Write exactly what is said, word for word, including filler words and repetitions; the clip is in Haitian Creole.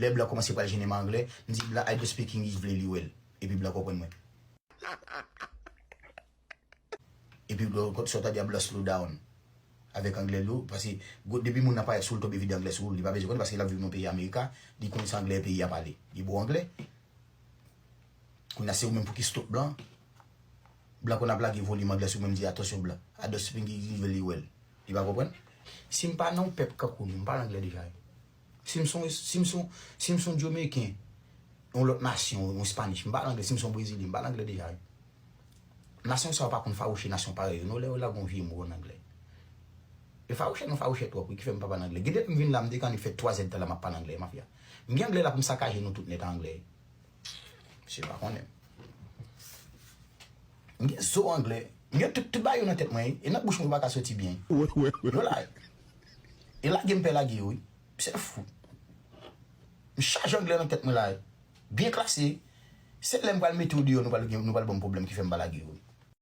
Lè blan kòmanse pral jennen m anglè, m di blan, "I don't speak English," vle li wè l. Epi blan konprann mwen. Epi blan, sa w ta di a blan slow down avèk anglè l yo, paske gwo, depi moun nan parèt sou l, tonbe vide anglè sou l, li pa bezwen konn, paske l ap viv nan peyi Amerika, li konnen se anglè peyi a pale. Li bon anglè. Kounye a se ou menm pou ki stop blan. Blan konn ap lage volim anglè sou mwen, m di, "Atansyon blan." I don't speak English, vle li wè l. Li pa konprann? Si m pa nan yon pèp kankou nou, m pale anglè deja wi. Si m se yon, si m se yon, si m se yon Jamaican, yon lòt nasyon, yon Spanish, m pale anglè. Si m se yon Brezilyen, m pale anglè deja wi. Nasyon sa yo pa konn fawouche nasyon parèy yo non, lè yo lage yon vye mo an anglè. Yo fawouche nou fawouche twòp wi, ki fè m pa pale anglè. Gen de lè m vin la, m te kanpe fè twa zèdtan la m ap pale anglè, mafya. M gen anglè la pou m sakaje nou tout nèt an anglè. Misye pa konnen. M gen zo anglè. M gen tout, tout bagay yo nan tèt mwen, e nan bouch mwen yo pa ka soti byen. Yo la. E lage m pè lage yo, wi. Se fou. M chaje anglè nan tèt mwen la. Byen klase. Se lè m pral mete yo deyò, nou pral gen, nou pral ban m pwoblèm ki fè m pa lage yo.